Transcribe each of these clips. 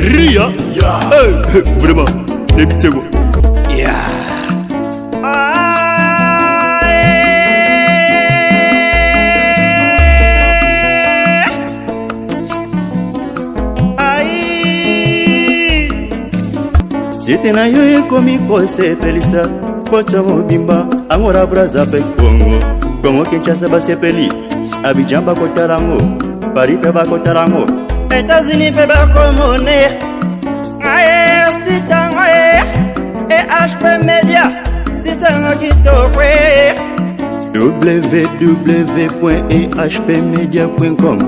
Ria. Hey, vraiment, nayebi te. Site na yo ekomi kosepelisa poto mobimba, Angola, Braza mpe Kongo, Kongo Kinshasa basepeli, Abidjan bakotala yango, Paris mpe bakotala yango, États-Unis mpe bakomone. Aye, sitango EHP Media, sitango kitoko. www.ehpmedia.com,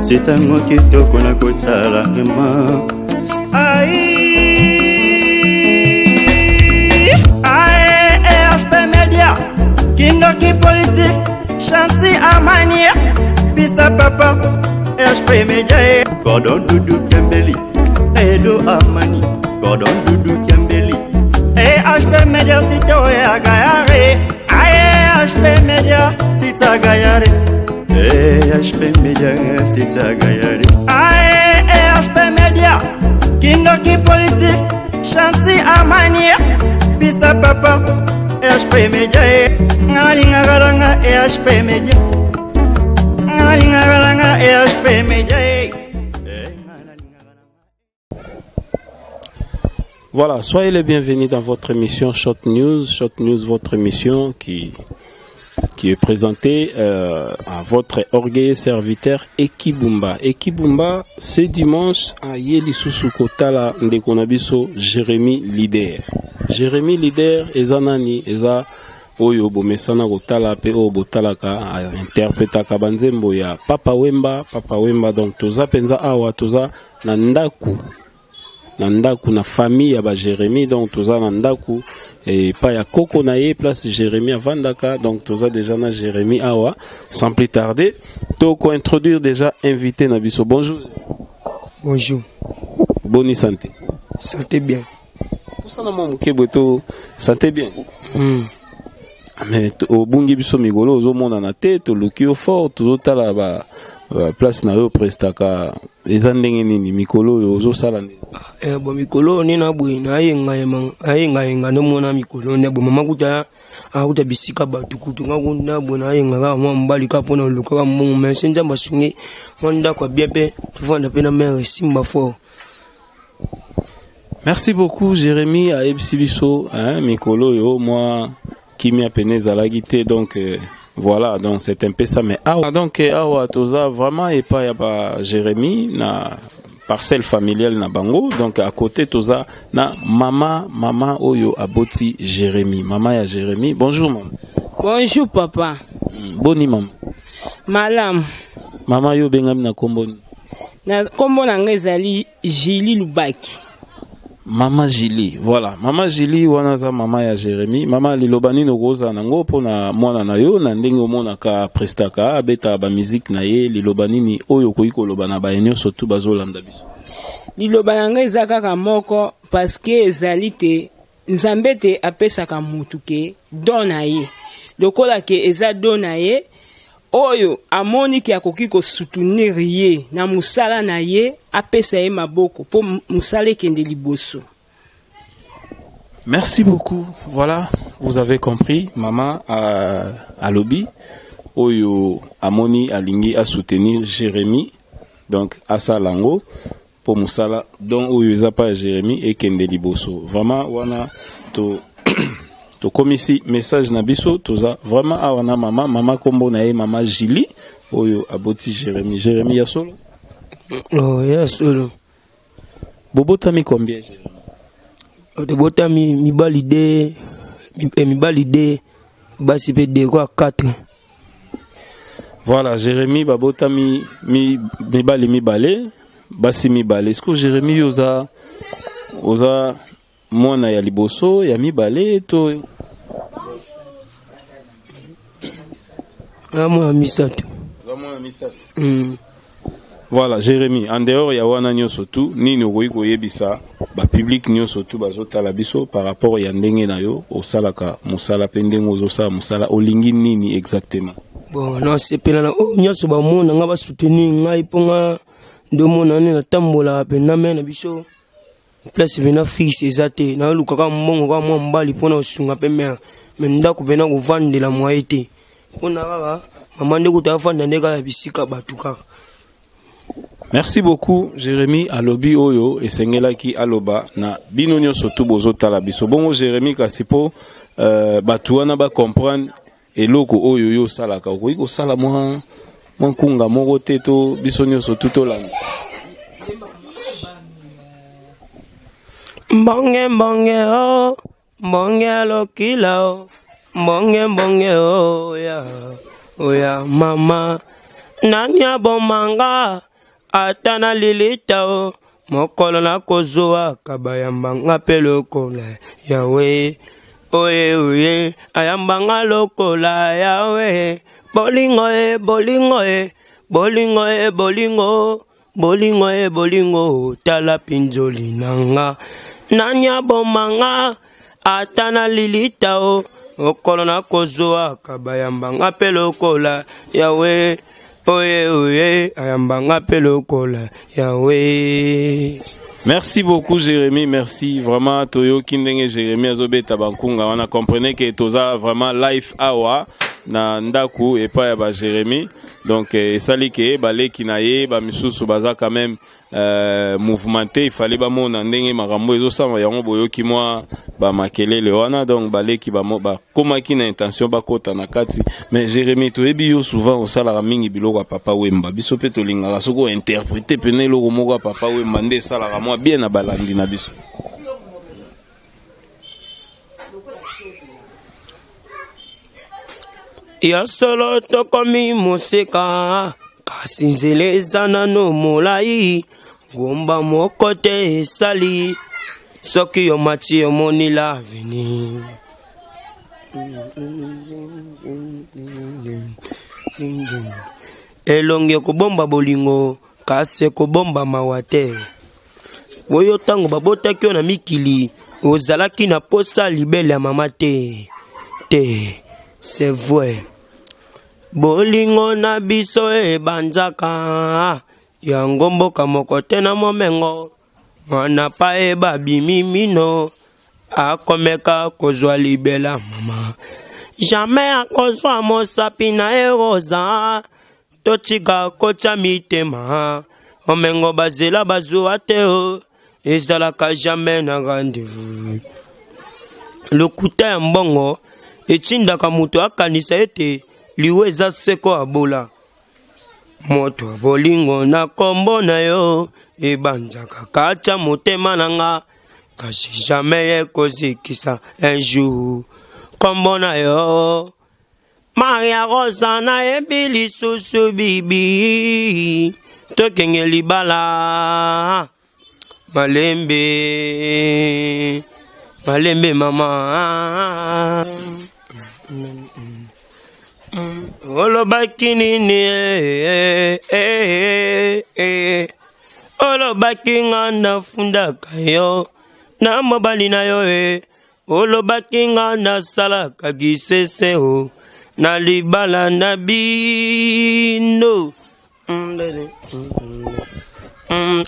sitango kitoko na kotala ema. Ai, ae, EHP Media, kindoki politique, Chancy Amani, Pista Papa, EHP Media, Gordon Dudu Kembeli, Edo Amani, Gordon Dudu Kembeli, EHP Media, site oyo agayare. Ae, HP Media, tita gayare. EHP Media, site agayare. Ae, EHP Media, kindoki politique, Chancy Amani, Pista Papa, EHP Media, ngalingaka nga EHP Media, ngalingaka nga EHP Media. Voilà, soyez les bienvenus dans votre émission Short News. Short News, votre émission qui est présentée à votre orgueilleux serviteur Ekibumba. Ekibumba, ce dimanche, aye lisusu kotala ndeko na biso Jérémy Leader. Jérémy Leader, eza nani? Eza oyo bomesana kotala mpe oyo botalaka, interprétaka banzembo ya Papa Wemba, Papa Wemba. Donc toza mpenza awa, toza na ndako, na ndako na famille ya ba Jérémy. Donc toza na ndako epai ya koko na ye, place Jérémy avandaka. Donc toza déjà na Jérémy awa. Sans plus tarder, toko introduire déjà invité na biso. Bonjour. Bonjour. Boni santé? Santé bien. Tosala mwa moke boye to santé bien. Mais obungi biso mikolo, ozomonana te, toluki yo fort, tozotala ba place na yo prestaka eza ndenge nini. Mikolo oyo ozosala ndenge? Eh, bon, mikolo nde na boye nayengayenga ndomona mikolo nde boye mama kuta akuta bisika bato kutu nga kuna boye nayenga kaka mwa mobali kaka mpona oluka mbongo, mais se Nzambe asungi mwa ndako ya bien mpe tovanda mpe na mare esimba fort. Merci beaucoup. Jérémy ayebisi biso, hein, mikolo oyo mwa kimia pene ezalaki te. Donc voilà, donc c'est un peu ça. Mais awa, donc awa toza vraiment epai ya ba Jérémy na parcelle familiale na bango. Donc à côté toza na mama, mama oyo aboti Jérémy, mama ya Jérémy. Bonjour mama. Bonjour papa. Boni mama? Malamu. Mama, yo obengami na kombo nini? Na nkombo na ngai ezali Julie Lubaki. Mama Julie, voilà, mama Julie wana aza mama ya Jérémy. Mama, liloba nini okozala nango mpona mwana na yo, na ndenge omonaka prestaka, abetaka bamusique na ye? Liloba nini oyo okoki koloba na baye nyonso tu bazolanda biso? Liloba na ngai eza kaka moko, parce que ezali te Nzambe te apesaka mutu ke don na ye. Lokola ke eza don na ye oyo amoni ke akoki kosoutenir ye na mosala na ye, apesa ye maboko mpo mosala ekende liboso. Merci beaucoup. Voilà, vous avez compris, maman alobi oyo amoni alingi a soutenir Jérémy, donc asala yango mpo mosala don oyo eza pa ya Jérémy ekende liboso. Vraiment wana to tokomisi message na biso. Toza vraiment awa na mama, mama kombo na ye mama Julie oyo aboti Jérémy. Jérémy, ya solo? Oh, ya solo. Bobotami combien, Jérémy? Tobotami mibali deux, mibali deux, basi mpe deux, kwa 4. Voilà, Jérémy babotami mibali mibale, basi mibale. Est-ce que Jérémy, yo oza mwana ya liboso, ya mibale to? Ah, mwana misato. Oza mwana misato. Voilà, Jérémy, en dehors ya wana nyonso tu, nini okoki koyebisa bapublic nyonso tu bazotala biso par rapport ya ndenge na yo osalaka mosala mpe ndenge ozosala mosala? Olingi nini exactement? Bon, nasepela na oyo nyonso bamona nga, basoutenir ngai mpo nga nde omona nde natambolaka mpenza me na biso. Place pena fixe eza te, naluka kaka mbongo kaka mwa mobali mpona kosunga mpe mare, me ndako pena kovandela mwaye te, mpona kaka mama nde kuta afanda nde kaka bisika bato kaka. Merci beaucoup Jérémy. Alobi oyo esengelaki aloba na bino nyonso tu bozotala biso. Bongo Jérémy, kasi po bato wana ba comprendre eloko oyo yo osalaka, okoki kosala mwa mwa nkunga moko te to biso nyonso tu tolanda? Mbonge mbonge o, mbonge alokila o, mbonge mbonge o ya oya mama, nani abomanga ata na lilita o, mokolo nakozwaka bayambanga mpe lokola Yawe oye oye, ayambanga lokola Yawe. Bolingo e bolingo e bolingo e bolingo bolingo e bolingo, tala pinzoli na nga, nani abomanga ata na lilita o, mokolo nakozwaka bayambanga mpe lokola Yawe oye oye, ayambanga mpe lokola Yawe. Merci beaucoup Jérémy, merci vraiment. Toyoki ndenge Jérémy azobeta bankunga wana. Comprenez que toza vraiment live awa na ndaku epai ya ba Jérémy. Donc esali ke baleki na ye bamisusu baza quand même mouvementé, il fallait bamona ndenge makambo ezosala yango. Boyoki mwa bamakelele wana, donc baleki bakomaki na intention bakota na kati. Mais Jérémy, toyebi yo souvent osalaka mingi biloko ya Papa Wemba. Biso mpe tolingaka soki ointerpréter pene eloko moko ya Papa Wemba, nde esalaka mwa bien na balandi na biso. Ya solo, tokomi mosika, kasi nzela eza nano molai. Ngomba moko te esali soki yo mati omoni l'avenir. Elongi ekobomba bolingo, kasi ekobomba mawa te. Oyo ntango babotaki yo na mikili, ozalaki na posa libele ya mama te te. C'est vrai, bolingo na biso ebanzaka yango mboka moko te na momengo. Mwana pa ebabimi mino, akomeka kozwa libela mama, jamais akozwa mosapi na eroza. Totika kotia mitema omengo, bazela bazwa te o, ezalaka jamais na rendez-vous. Lokuta ya mbongo etindaka moto akanisa ete liwa eza seko. Abola moto ya bolingo na kombo na yo ebanzaka kati ya motema na nga, kasi jamais ekozikisa un jour kombo na yo. Maria Rosa, nayebi lisusu bibi, tokenge libala malembe malembe mama. Olobaki nini? Eh, eh, eh, olobaki nga nafundaka yo na mobali na yo e. Olobaki nga nasalaka gisese o na libala na bino.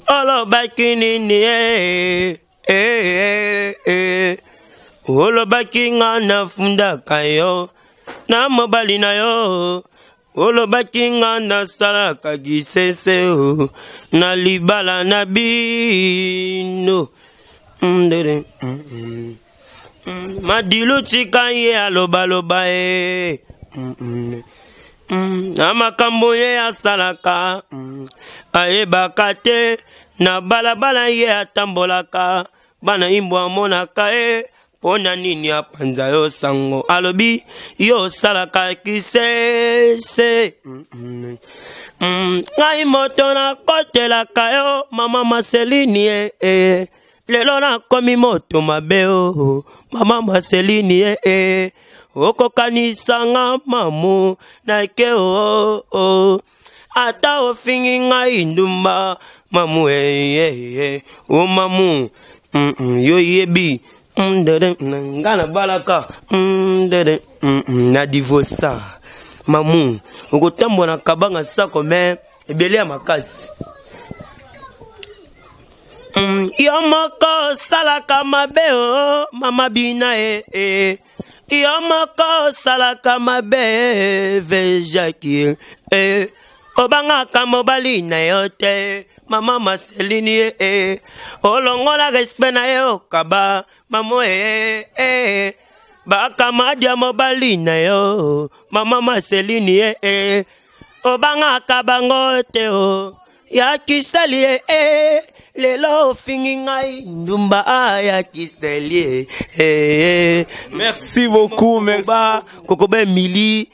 Olobaki nini? Eh, eh, eh. Olobaki nga nafundaka yo na mobali na yo. Olobaki nga nasalaka gisese o na libala na bino. Ndere. Madilu, tika ye alobaloba ye na makambo ye asalaka, ayebaka te na balabala ye atambolaka, bana imbo amonaka ye. Mpo na nini apanza yo sango, alobi yo osalaka kisese? Ngai moto nakotelaka yo mama Maselini e, e. Lelo nakomi moto mabe o, mama Maselini e, e. Okokanisanga mamu nake o, o. Ata ofingi ngai ndumba mamu e, e, e. O mamu, yo yebi dede, nga nabalaka dede, na divosa mamu, okotambola na kabanga sako me ebele ya makasi. Yo moko osalaka mabe o mama bina e e. Yo moko osalaka mabe ve Jackie e. Obangaka mobali na yo te mama Marceline e e. Olongola respect na ye okaba mamo e e. Bakamadi ya mobali na yo mama Marceline e e. Obangaka bango te o ya kisteli e e. Lelo ofingi ngai ndumba a ya kisteli e e. Merci beaucoup, merci. Kokoba, kokoba Emily.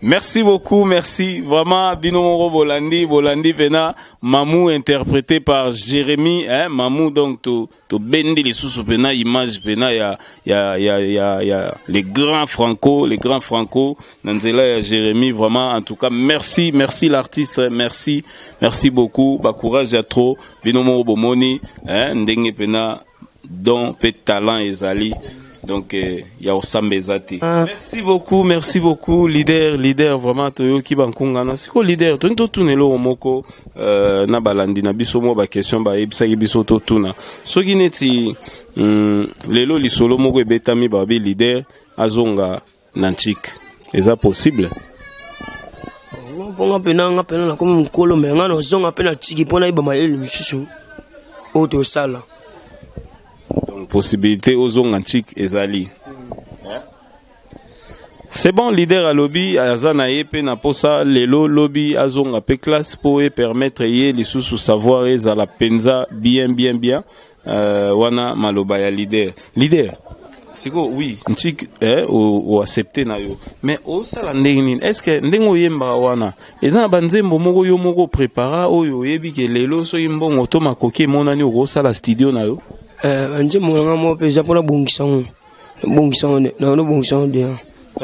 Merci beaucoup, merci. Vraiment, bino moko bolandi, bolandi pena Mamou interprété par Jérémy, hein, Mamou donc to to bendi lisusu pena image pena ya ya ya ya ya les grands franco, les grands franco na nzela ya Jérémy vraiment en tout cas merci, merci l'artiste, merci, merci beaucoup. Ba courage ya trop bino moko bomoni, hein, ndenge pena don pe talent ezali. Donc ya osamba eza te. Merci beaucoup, merci beaucoup leader, leader vraiment toyoki bankunga na siko leader tolingi totuna eloko moko na balandi na biso mwa ba question bayebisaki biso totuna. Soki neti lelo lisolo moko ebetami babi leader azonga na ntike, eza possible? Mponga mpe na nga mpe nakomi mokolo me nga nazonga mpe na tiki mpo nayeba mayele mosusu oyo tosala. Donc possibilité ozonga ntike ezali. C'est bon, leader alobi aza na ye pe na posa lelo lobi azonga pe classe po e permettre ye lisusu savoir ezala penza bien bien bien. Wana maloba ya leader. Leader siko oui ntik o accepter na yo mais osala ndenge nini? Est-ce que ndenge oyembaka wana eza na banzembo moko yo moko prépara oyo oyebi ke lelo soki mbongo to makoki emonani okosala studio na yo? Banzembo na nga moko mpe eza mpona bongisa ngo, bongisa ngo na bongisa ngo deja.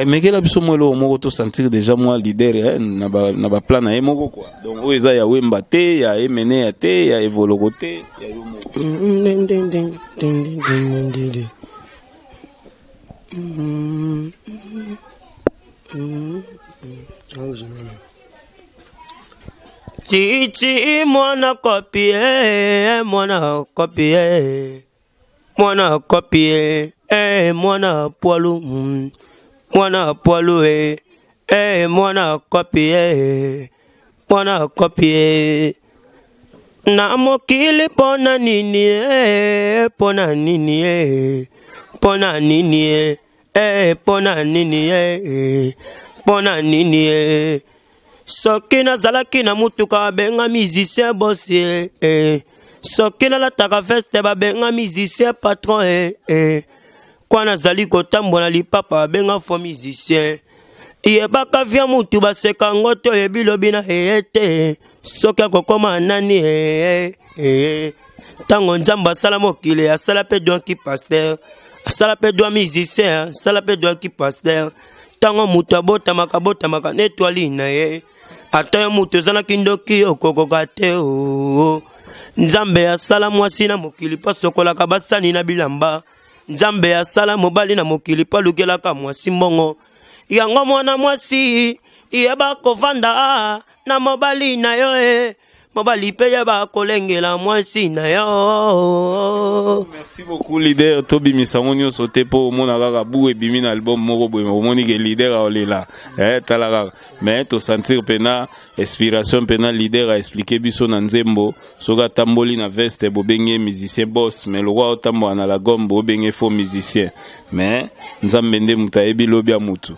Mekela biso mwa eloko moko to sentir déjà mwa leader na ba plan na ye moko quoi. Donc oyo eza ya Wemba te, ya Emene ya te, ya Evoloko te, ya yo moko. Titi mwana kopie, mwana kopie, mwana kopie, mwana poilu, mwana poilu, mwana kopie, mwana kopie. Na mokili pona nini, pona nini, pona nini, pona nini, pona nini. Soki nazalaki na mutuka babenga musicien boss, soki nalataka veste babenga musicien patron, kwa nazali kotambola lipapa babenga faux musicien. Yebaka via mutu baseka ngo to yebi lobi na eye te, soki akokoma nani. Ntango Nzambe asala mokili asala mpe doki pasteur, asala mpe doa musicien, asala mpe doki pasteur. Ntango mutu abotamaka botamaka na etwali na ye, ata yo mutu ezalaki ndoki okokoka te. Nzambe asala mwasi na mokili mpo asokolaka basani na bilamba. Nzambe asala mobali na mokili mpo alukelaka mwasi mbongo. Yango mwana mwasi yeba kovanda na mobali na yo, mobali mpe yeba kolengela mwasi na yo. Merci beaucoup leader, tobimisa ngo nyonso te mpo omona kaka bu ebimi na album moko boye omoni ke leader aolela tala kaka mais tosentir mpena inspiration mpena leader a expliquer biso na nzembo. Soki atamboli na veste bobenge musicien boss, mais lokwa otambola na la gomme bobenge faux musicien, mais Nzambe nde moto ayebi lobi ya mutu.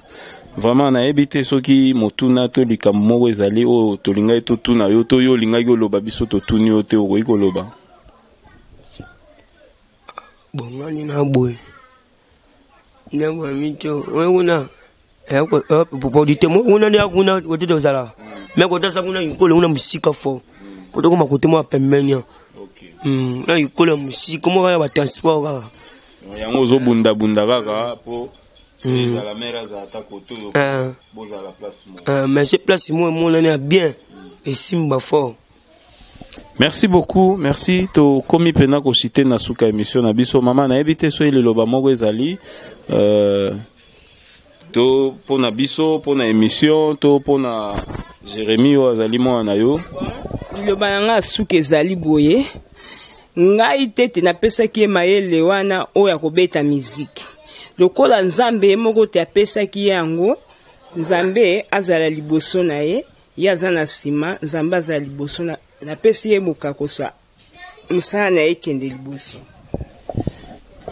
Vraiment nayebi te soki motuna to likambo moko ezali oyo tolingaki totuna yo to yo olingaki oloba biso totuni yo te, okoki koloba. Bongani na boye ndenge mito oyo kuna producteur mo kuna nde kuna kote tozala me kotasa kuna ikolo kuna mosika fo kote koma kote mwa pembeni na ikolo ya mosika moko ya batransport kaka yango ozobundabunda kaka po ezala mare azala ata kote oyo bozala place moko. Mais c'est place moko emonani ya bien esimba fort. Merci beaucoup, merci. Tokomi pena kosite na suka émission na biso. Mama nayebi te soki liloba moko ezali To mpona biso, mpona émission, to mpona Jérémi oyo azali mwana na yo. Liloba na ngai suki ezali boye: ngai te te napesaki ye mayele wana oyo akobeta miziki. Lokola Nzambe ye moko te apesaki ye yango, Nzambe azala liboso na ye, ye aza na nsima, Nzambe azala liboso na. Napesi ye mokakoso, mosala na ye ekende liboso.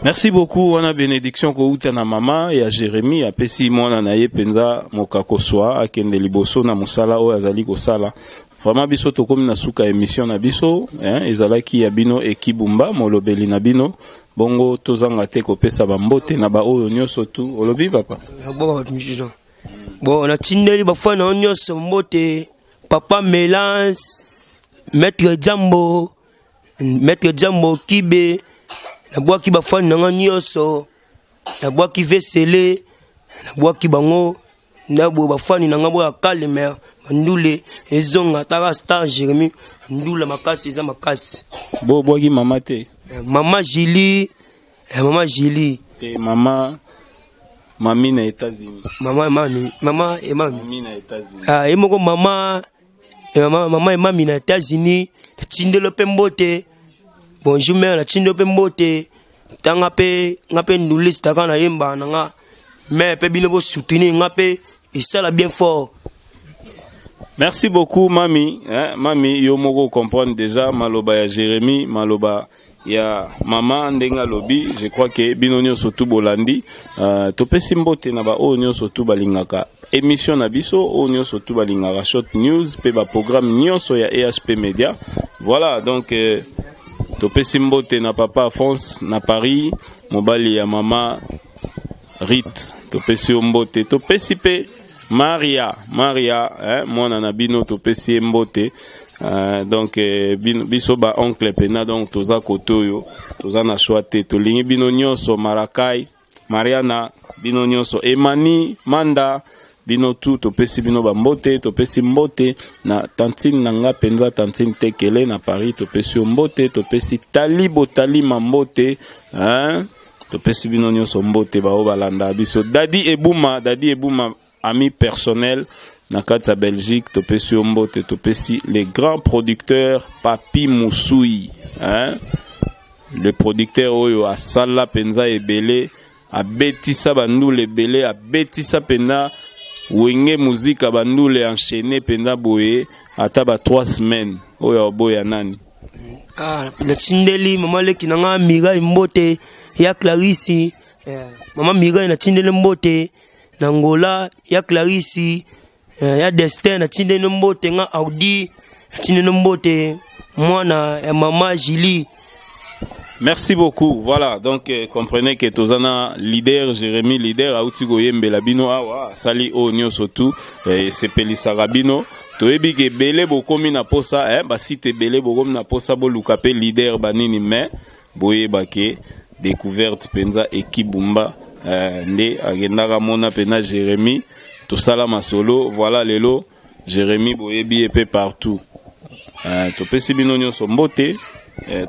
Merci beaucoup. Wana bénédiction kouta na mama ya Jérémi, apesi mwana na ye mpenza mokakoswa, akende liboso na mosala oyo azali kosala. Vraiment, biso tokomi na suka émission na biso, hein. Ezalaki ya bino Ekibumba, molobeli na bino. Bongo tozanga te kopesa bambote na baoyo nyonso tu olobi, papa. Naboka bato misusu. Bon, natindeli bafana na yo nyonso mbote: papa Melance, maître Jambo, maître Jambo Kibe. Nabwaki bafani na nga nyonso, nabwaki Vesele, nabwaki bango na boye. Bafani na nga boya kalmer, bandule ezonga taka star Jérémi, ndula makasi eza makasi. Bobwaki mama te? Mama Julie, mama Julie. Te, mama mami na États-Unis. Mama Emami, mama Emami. Mami na États-Unis. Ah, ye moko mama, mama, mama Emami na États-Unis, natindelo mpe mbote. Bonjour mère, natindelo mpe mbote. Tanga mpe nga mpe ndulisi taka nayemba na nga mais mpe bino bosoutenir nga mpe, esala bien fort. Merci beaucoup, mami, hein, mami yo moko comprendre déjà maloba ya Jérémie, maloba ya mama ndenge alobi. Je crois que bino nyonso tu bolandi. Topesi mbote na baoyo nyonso tu balingaka émission na biso, oyo nyonso tu balingaka Short News mpe baprogramme nyonso ya EHP Media. Voilà, donc topesi mbote na papa Alphonse na Paris, mobali ya mama Rit, topesi yo mbote. Topesi mpe Maria, Maria, eh, mwana na bino, topesi ye mbote. Donc biso ba oncle pena, donc toza kote oyo, toza na choix te, tolingi bino nyonso. Marakai, Mariana, bino nyonso, Emani, Manda, bino tu topesi bino bambote. Topesi mbote na tantine na nga mpenza, tantine Tekele na Paris, topesi yo mbote. Topesi Talibo Talima mbote, hein? Topesi bino nyonso mbote bao balanda biso. Dadi Ebuma, Dadi Ebuma, ami personnel na kati ya Belgique, topesi yo mbote. Topesi les grands producteurs, Papi Musui, hein? Le producteur oyo asala mpenza ebele, abetisa bandule ebele, abetisa mpenza Wenge Muzika bandule enchaîné mpenza boye ata ba 3 semaines oyo aboya nani. Ah, natindeli mama leki na nga Mirai mbote, ya Clarisi, mama Mirai, natindeli mbote na Ngola, ya Clarisi, ya Destin, natindeli mbote. Nga Audi, natindeli mbote, mwana ya mama Julie. Merci beaucoup. Voilà, donc comprenez que tozana leader Jérémy, leader auti koyembela bino awa, sali oyo nyonso tu esepelisaka bino. Toyebi ke ebele bokomi na posa, eh, basite ebele bokomi na posa boluka mpe leader banini, mais boyeba ke découverte mpenza Ekibumba, nde akendaka mona mpenza Jérémy, tosala masolo. Voilà, lelo Jérémy boyebi ye mpe partout. Topesi bino nyonso mbote.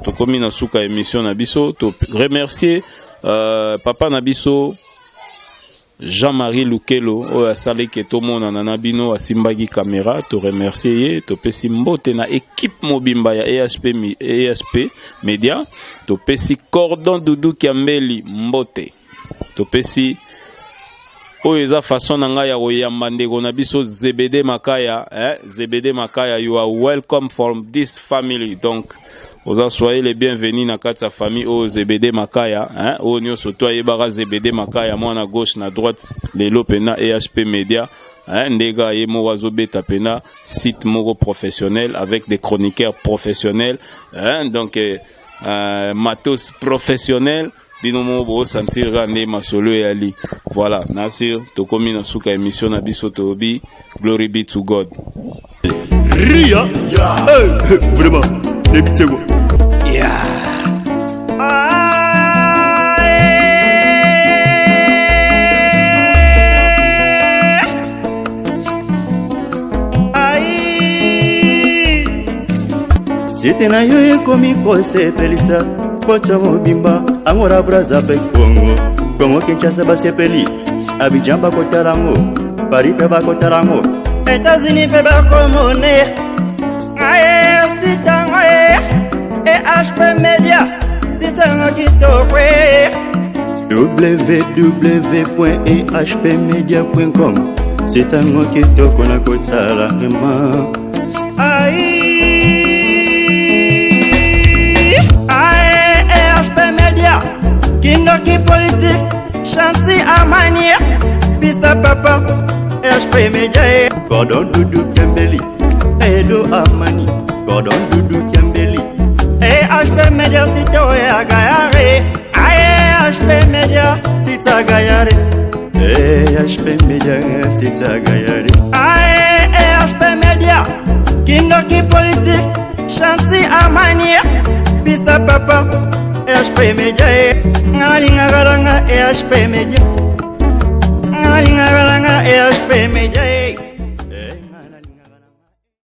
Tokomi na suka émission na biso. To remercier papa na biso Jean-Marie Lukelo oyo asalaki tomonana na bino, asimbaki caméra, to remercier ye. Topesi mbote na équipe mobimba ya EHP, ESP Media. Topesi Cordon Dudu Kiambeli mbote. Topesi oyo eza façon na ngai ya koyamba ndeko na biso Zebede Makaya, eh? Zebede Makaya, you are welcome from this family. Donc oza, soyez les bienvenus na kati ya famille oyo Zebede Makaya, hein? Oyo nyonso to ayebaka Zebede Makaya, mwana gauche na droite, lelo mpena EHP Media, hein? Ndenge ye moko azobeta mpena site moko professionnel avec des chroniqueurs professionnels, hein? Donc matos professionnel, bino moko bosentir kaka nde masolo eyali. Voilà, nasir tokomi na suka émission na biso. Toyobi glory be to God. Ria. Hey, vraiment, nayebi te quoi. Yeah. Ai, site na yo ekomi kosepelisa poto mobimba, Angola, Braza mpe Kongo, Kongo Kinshasa basepeli. Abidjan bakotala yango, Paris mpe bakotala yango, États-Unis mpe bakomone. Aye sitango EHP Media, sitango kitoko. www.ehpmedia.com, sitango kitoko na kotala vraiment. Ai ae EHP Media, kindoki politique, chansi amani, pista papa, EHP Media. Cordon Dudu Kembeli, Edo Amani, Cordon Dudu Kembeli, EHP Media, site oyo agayare. Ae HP Media, tita gayare. EHP Media, site agayare. Ae EHP Media, kindoki politique, chansi amani, pista papa, EHP Media. Nga nalingaka nanga EHP Media, nga nalingaka nanga EHP Media.